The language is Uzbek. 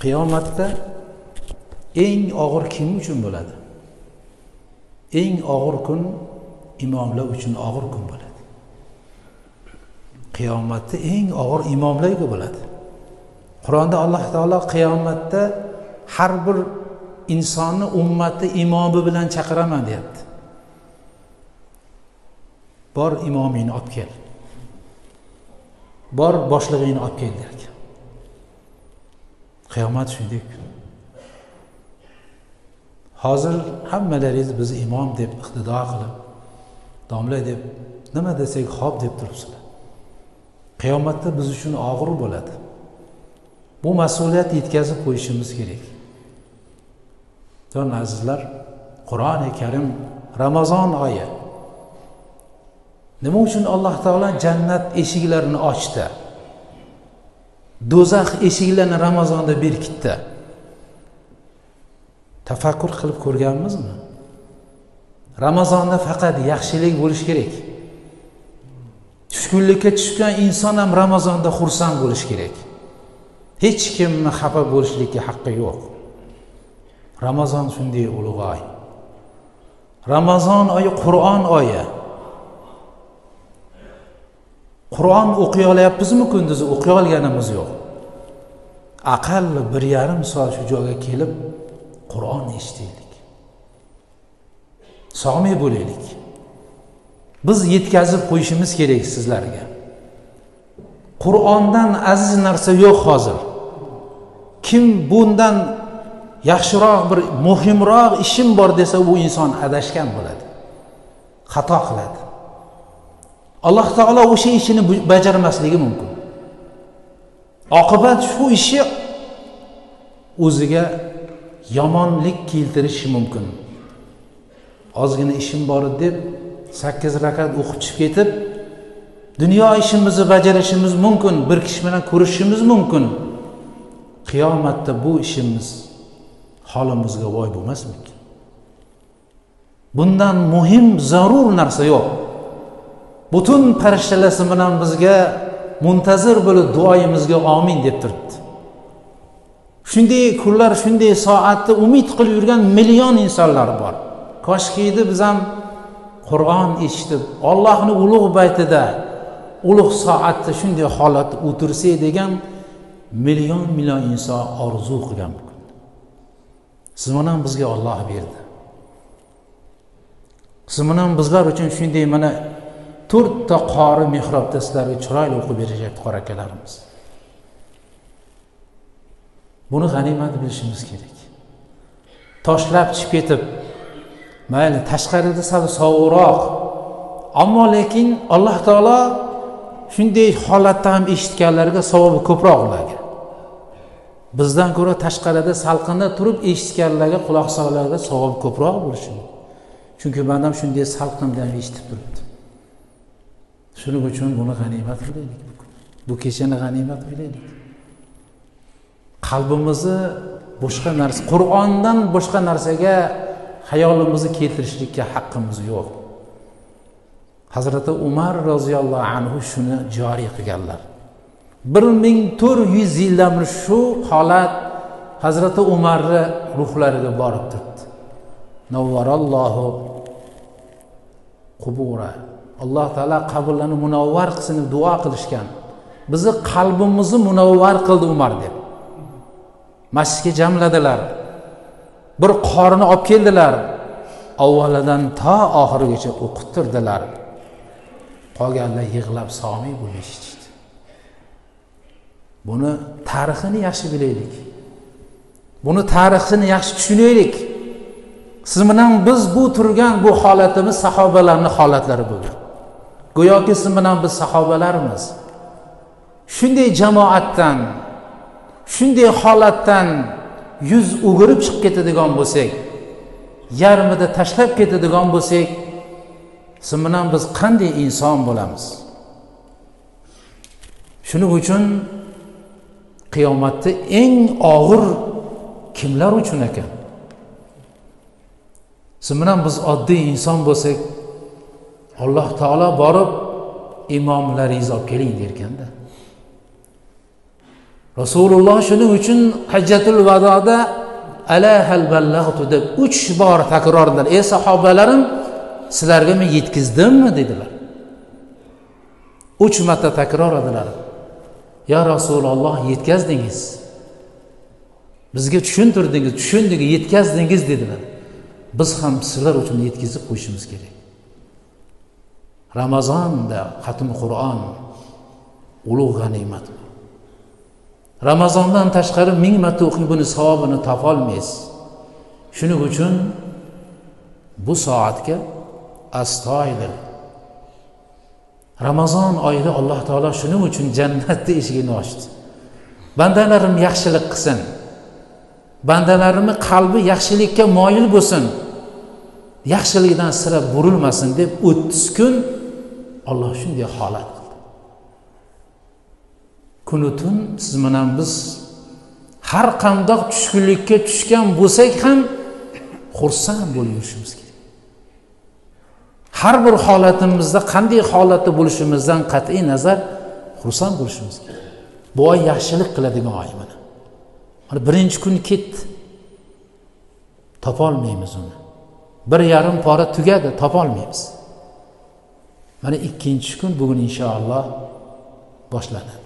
Qiyomatda eng og'ir kim uchun bo'ladi? Eng og'ir kun imomlar uchun og'ir kun bo'ladi. Qiyomatda eng og'ir imomlarga bo'ladi. Qur'onda Alloh taolo qiyomatda har bir insonni ummati imomi bilan chaqiraman deyapti. Bor imomingni olib kel. Bor boshlig'ingni olib kel derkan. Qiyomat shunday kun. Hozir hammalaringiz bizni imom deb iqtido qilib, domla deb, nima desak xo'p deb turibsizlar. Qiyomatda biz uchun og'ir bo'ladi. Bu mas'uliyat yetkazib qo'yishimiz kerak. Jon azizlar, Qur'oni Karim Ramazon oyi. Nima uchun Alloh taolo jannat eshiklarini ochdi? Do'zax eshiklarini Ramazonda berkitdi. Tafakkur qilib ko'rganmizmi? Ramazonda faqat yaxshilik bo'lish kerak. Tushkunlikka tushgan inson ham Ramazonda xursand bo'lish kerak. Hech kimni xafa bo'lishlikka haqqi yo'q. Ramazon shunday ulug' oy. Ramazon oyi Qur'on oyi. Qur'on o'qiy olyapmizmi kunduzi? O'qiy olganimiz yo'q. Aqalli 1,5 soat shu joyga kelib Qur'on eshitaylik. Sog'miy bo'laylik. Biz yetkazib qo'yishimiz kerak sizlarga. Qur'ondan aziz narsa yo'q hozir. Kim bundan yaxshiroq bir muhimroq ishim bor desa, u inson adashgan bo'ladi. Xato qiladi. Alloh taolo o'sha ishini bajarmasligi mumkin. Oqibat shu ishi o'ziga yomonlik keltirishi mumkin. Ozgina ishim bor deb 8 rakat o'qib chiqib ketib, dunyo ishimizni bajarishimiz mumkin, bir kishi bilan ko'rishishimiz mumkin. Qiyomatda bu ishimiz holimizga voy bo'lmasmikin? Bundan muhim, zarur narsa yo'q. Butun farishtalar bilan bizga muntazir bo'lib duoyimizga amin deb turibdi. Shunday kunlar, shunday soatni umid qilib yurgan million insonlar bor. Koshki edi biz ham Qur'on eshitib, Allohning ulug' baytida, ulug' soatda shunday holatda o'tirsak degan million million inson orzu qilgan bu kun. Siz bilan bizga Alloh berdi. Siz bilan bizlar uchun shunday mana 4 ta qori mihrobda sizlarga chiroyli o'qib berishyapti qori akalarimiz. Buni g'animat bilishimiz kerak. Toshlab chiqib ketib, mayli tashqarida sal sovuqroq, ammo lekin Alloh taolo shunday holatda ham eshitganlarga savobi ko'proq ularga. Bizdan ko'ra tashqarida salqinda turib eshitganlarga, quloq solganlarga savob ko'proq bo'lishi mumkin. Chunki bandam shunday salqinda ham eshitib turibdi. Shuning uchun buni g'animat bilaylik. Bu kechani g'animat bilaylik. Qalbimizni boshqa narsa, Qur'ondan boshqa narsaga xayolimizni keltirishlikka haqqimiz yo'q. Hazrati Umar roziyallohu anhu shuni joriy qilganlar. 1400 yildan beri shu holat Hazrati Umarni ruhlariga borib turibdi. Nawwarallohu qubura. Alloh taolo qabrlarni munavvar qilsin deb duo qilishgan. Bizni qalbimizni munavvar qildi Umar deb. Masjidga jamladilar. Bir qorini olib keldilar. Avvalidan to oxirigacha o'qittirdilar. Qolganlar yig'lab somiy bo'lib eshitishdi. Buni tarixini yaxshi bilaylik. Buni tarixini yaxshi tushunaylik. Siz bilan biz bu turgan bu holatimiz sahobalarning holatlari bo'lgan. Go'yoki siz bilan biz sahobalarmiz. Shunday jamoatdan, shunday holatdan yuz o'girib chiqib ketadigan bo'lsak, yarmida tashlab ketadigan bo'lsak, siz bilan biz qanday inson bo'lamiz? Shuning uchun qiyomatda eng og'ir kimlar uchun ekan? Siz bilan biz oddiy inson bo'lsak, Alloh taolo borib imomlaringizni olib keling derkanda. Rasululloh shuning uchun Hajjatul Vadoda ala hal ballag'tu deb 3 bor takrorladilar. Ey sahobalarim, sizlarga men yetkazdimmi dedilar. 3 marta takrorladilar. Ya Rasululloh, yetkazdingiz. Bizga tushuntirdingiz, tushundik, yetkazdingiz dedilar. Biz ham sizlar uchun yetkazib qo'yishimiz kerak. Ramazonda xatm Qur'on ulug' g'animat. Ramazondan tashqari 1000 marta o'qing, buni savobini topa olmaysiz. Shuning uchun bu soatga astoydil. Ramazon oyida Alloh taolo shuning uchun jannatni eshigini ochdi. Bandalarim yaxshilik qilsin. Bandalarimning qalbi yaxshilikka moyil bo'lsin. Yaxshilikdan sira burilmasin deb 30 kun Alloh shunday holat qildi. Kunu tun siz bilan biz har qanday tushkunlikka tushgan bo'lsak ham xursand bo'lib yurishimiz kerak. Har bir holatimizda qanday holatda bo'lishimizdan qat'iy nazar xursand bo'lishimiz kerak. Bu oy yaxshilik qiladigan oy mana. Mana birinchi kun ketdi. Topa olmaymiz uni. 1,5 pora tugadi, topa olmaymiz. Mana ikkinchi kun bugun inshaalloh boshlanadi.